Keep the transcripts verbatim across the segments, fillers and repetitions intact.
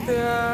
Percaya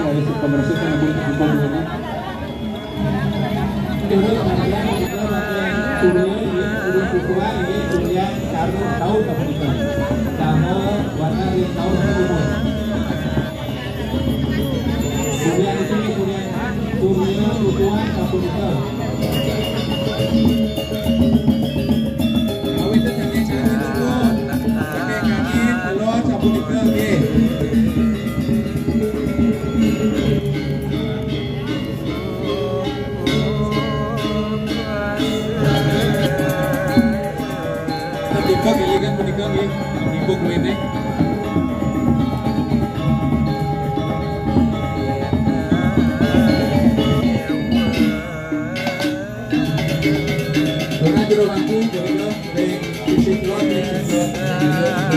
nggak ya, pemirsa kan belum cukup ini. Dulu kemudian kita pakai kuning, kuning kukuan ini, kemudian taruh daun apa itu? Taruh warna di taruh kuning. Kemudian di sini kemudian kuning kukuan apa itu? Awit itu jadi jadi dulu. Oke, kaki, telur, sapu tiga, oke. Tiba kali kan menikah nih, tiba kemene. Ora jero lampu, jero ring sisi kulon, ring sisi kulon.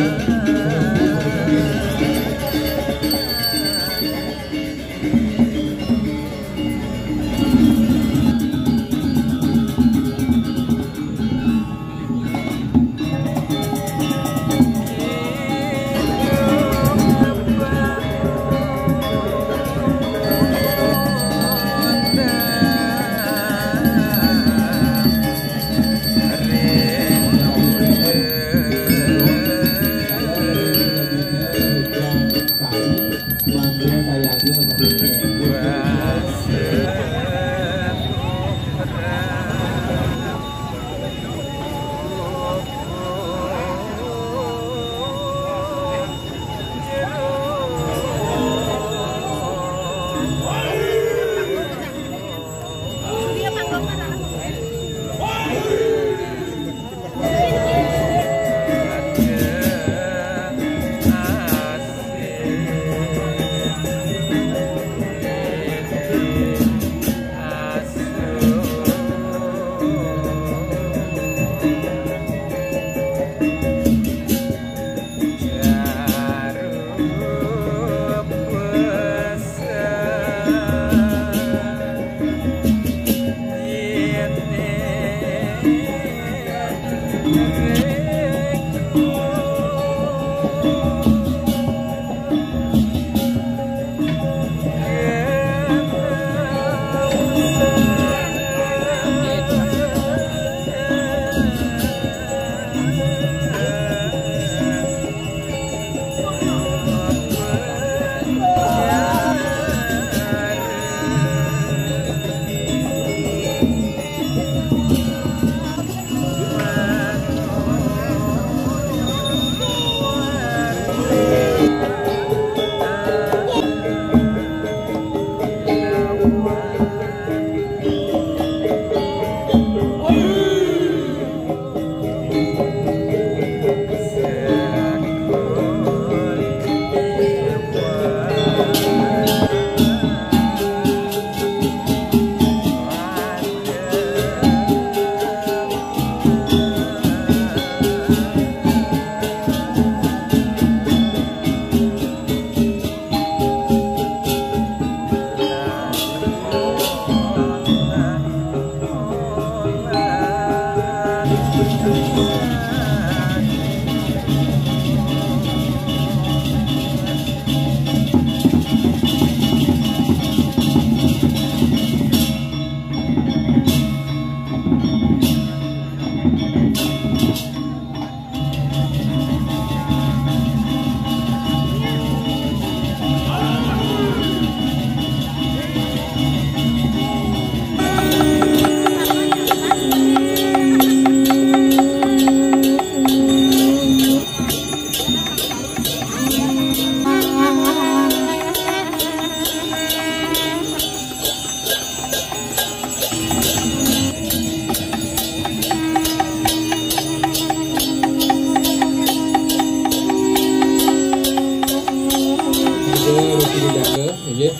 Jaga, mesti dijaga, nggih.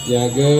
Jaga.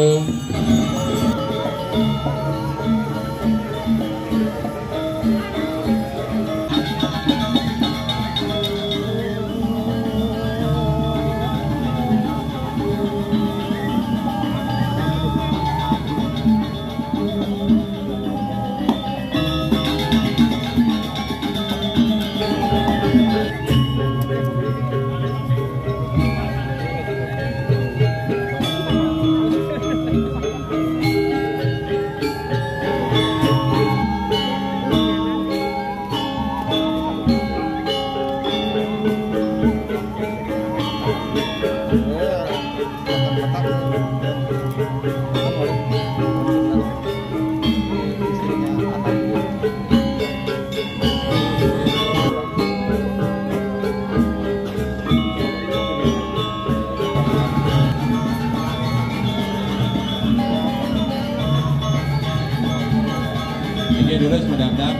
Ini dulu sebentar.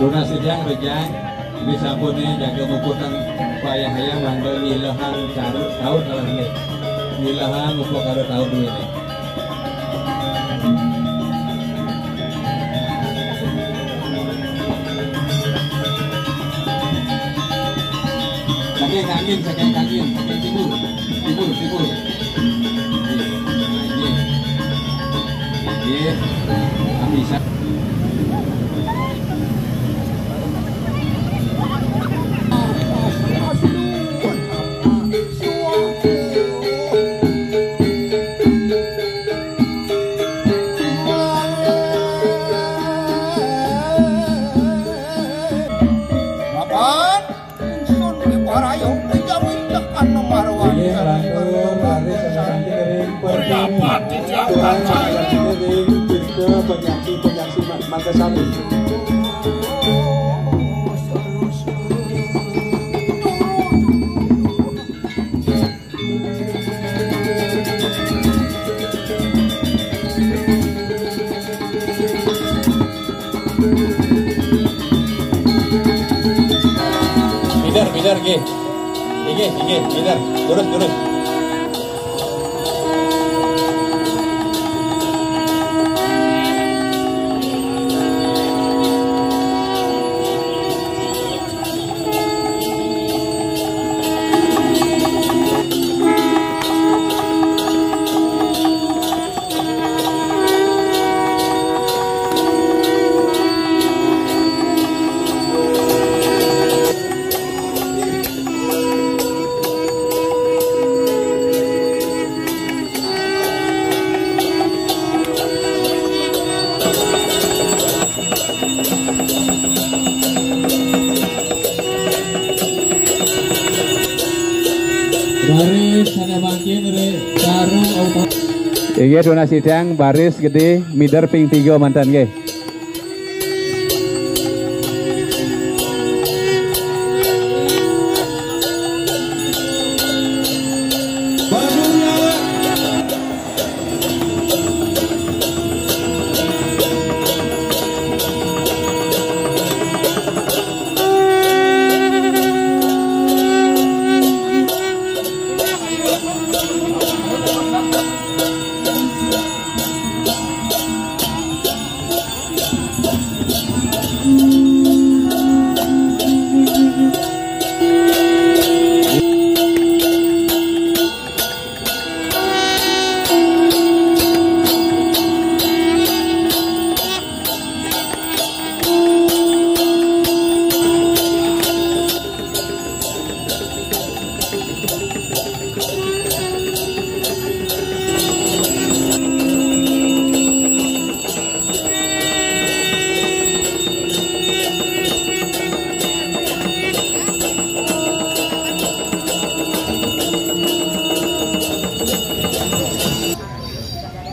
Tunas sidang rejang, ini sampun nih jaga muputang payah-payah mangga ngilehan caru taun kalau ini. Ngilehan mupuk karo taun duwe nih. Saking angin, saking angin, saking timur, timur, timur. Nggih, nggih. Nggih, kami sa- Apan, ingsun Ki Parayung dijaminkan marwani. Inggih, lantur, laris, sasanti, kering, pergi. Priapat dijaminkan. Kurang, saya. Kering, tirta, penyaksi, penyaksi, ma-, mangga sami. Mider, mider, nggih. Nggih, nggih, mider. Lurus, lurus. Baris sané mangkin, Ré, sareng auto. Inggih, tunas sidang, baris gedé, mider ping tiga manten, nggih.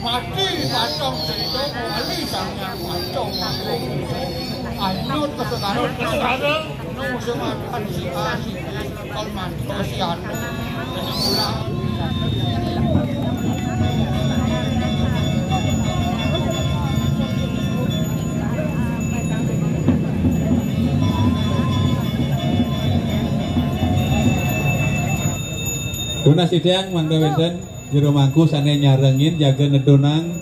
Mati pacang cerita, bali sangnya pacang. Anyut kesegaran, kesegaran. Nung sing makan si A, si B, kal mati, si anu. Tunas sidang mangga wénten jero mangku sané nyarengin jaga nedunang.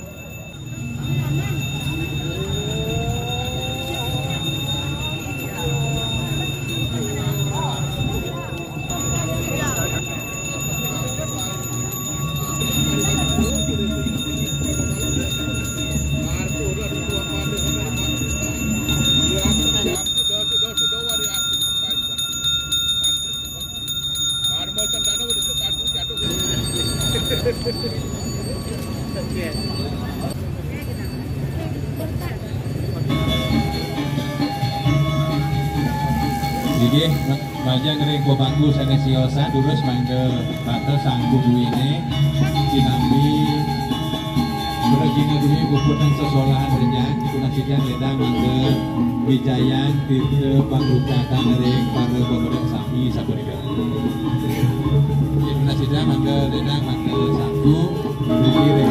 Inggih, ma-, majeng ring pemangku sané siosan, durus mangga tata sangku duwéné, sinambi prajina duwé puputang sesolahan renyang, tunas sidang lédang mangga wijayan tirta pangrucatan ring para pamedek sami sapunika. Inggih, tunas sidang mangga lédang mangga sangku, dugi ring